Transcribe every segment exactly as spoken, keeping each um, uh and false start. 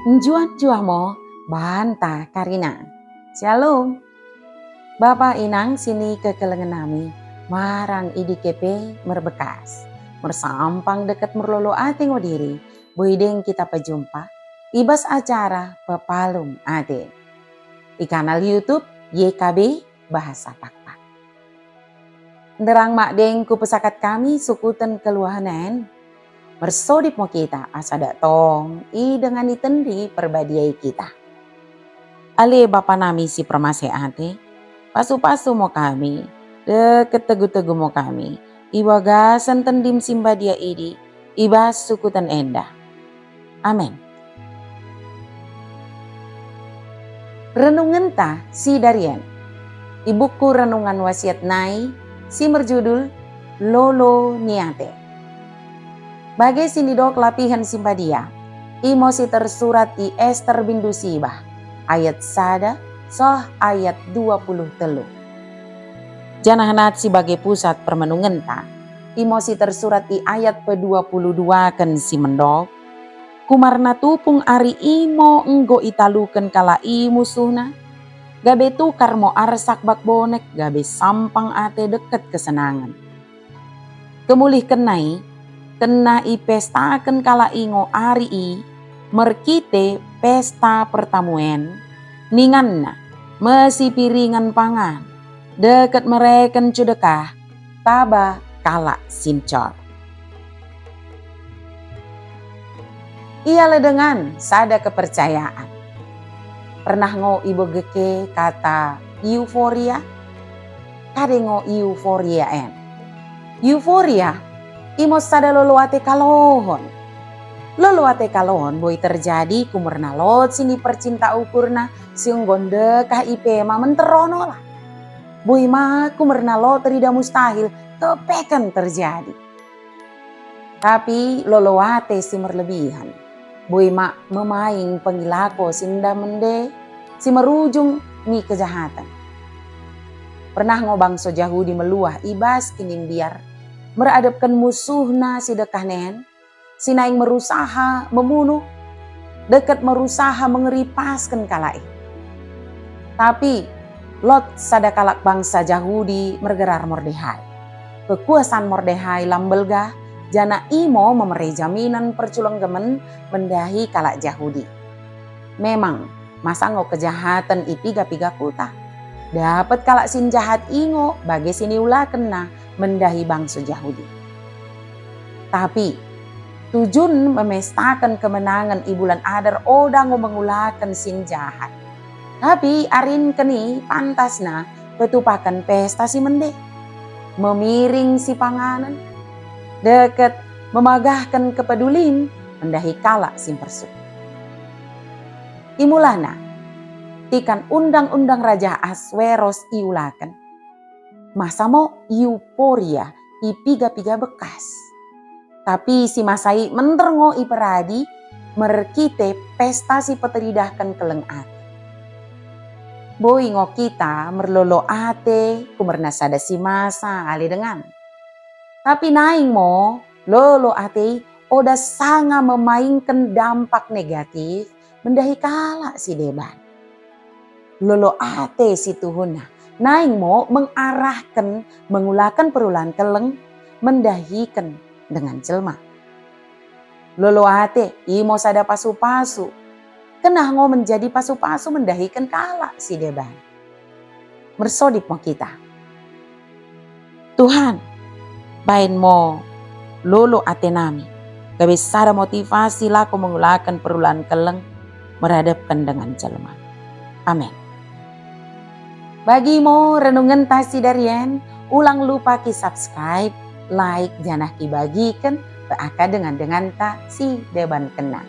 Njuah-njuah mo banta karina. Shalom. Bapa inang sinikekelengen nami, marang i dike pe merbekas, mersampang dekket merlolo ate ngo diri, boi deng kita pejumpa i bas acara Pepalum Ate i kanal YouTube Y K B Bahasa Pakpak. Nderrang madeng kupesakat kami sukuten kelluahen en, mersodip mo kita asa dak tong idengani Tendi Perbadia i kita. Ale Bapa nami si permaseh ate, pasu-pasu mo kami, dekket tegu-tegu mo kami i bagasen Tendim si mbadia idi, i bas sukuten enda. Amen. Renungenta sidarien i buku Renungan Wasiat nai si merjudul Lolo ni Ate. Bage sinidok lapihen si mbadia, imo si tersurat i Ester bindu siwah, ayat sada soh ayat dua puluh tellu. Janah nat si bage pusat permenungenta, imo si tersurat i ayat pedua puluh duaken si mendok, kumarna tupung ari i mo enggo italuken kalak i musuhna, gabe tukar mo arsak bak bonek gabe sampang ate dekket kesenangen. Kemulihkenna i, kennah ipestaken kalak i ngo ari i merkite pesta pertamuen, ninganna mesipiringen pangan, dekket mereken cudekah taba kalak si ncor. Ia ledengan sada kepercayaan. Pernah ngo ibege ke kata euforia? Kade ngo euforia en? Euforia imo sada lolo ate kalohon. Lolo ate kalohon boi terjadi kumerna lot sini percinta ukurna si enggo ndekkah i pe ma menter ono lah. Boi ma kumerna lot terida mustahil keppeken terjadi. Tapi lolo ate si merlebihen boi ma memaing pengelako si nda mende, si merujung mi kejahaten. Pernah ngo bangso Jahudi meluah i bas kinimbiar meradepken musuhna si ndekkah en, si naing merusaha memunuh, dekket merusaha mengeripasken kalak i. Tapi lot sada kalak bangsa Jahudi mergerar Mordehai. Kekuasan Mordehai la mbelgah, janah imo memere jaminen perculenggemen mendahi kalak Jahudi. Memang, masa ngo kejahaten i piga-piga kuta. Dapet kalak si njahat i ngo bage siniulakenna mendahi bangso Jahudi. Tapi, tujun memestaken kemenangen i bulan Adar oda ngo mengulaken si njahat. Tapi arinken i pantasna petupaken pesta si mende, memiring sipanganen, dekket memagahken kepedulin mendahi kalak si mpersuk. I mulana, tikan undang-undang Raja Ahasweros iulaken, masa mo euforia i piga-piga bekkas. Tapi si masa i menter ngo iperadi merkite pesta si peteridahken kelleng ate. Boi ngo kita merlolo ate kumerna sada si masa ale dengan. Tapi naing mo lolo ate i oda sanga memaingken dampak negatif mendahi kalak sideban. Lolo ate situhunna naing mo mengarahken mengulaken perulaen kelleng mendahiken dengan jelma. Lolo ate imo sada pasu-pasu, kennah ngo menjadi pasu-pasu mendahiken kalak sideban. Mersodip mo kita. Tuhan, bain mo lolo ate nami, gabe sada motivasi lako mengulaken perulaen kelleng meradepken dengan jelma. Amen. Bagi mo renungenta sidarien, ulang lupa ki-subscribe, like, janah kibagiken pe akka dengan-denganta sidebankenna.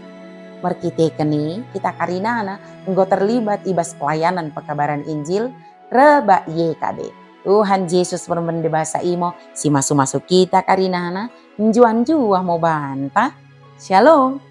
Merkiteken i kita karinana enggo terlibat i bas pelayanan pekabaran Injil rebbak Y K B. Tuhan Jesus permende basa imo si masu-masu kita karinana, njuah-njuah mo banta. Shalom.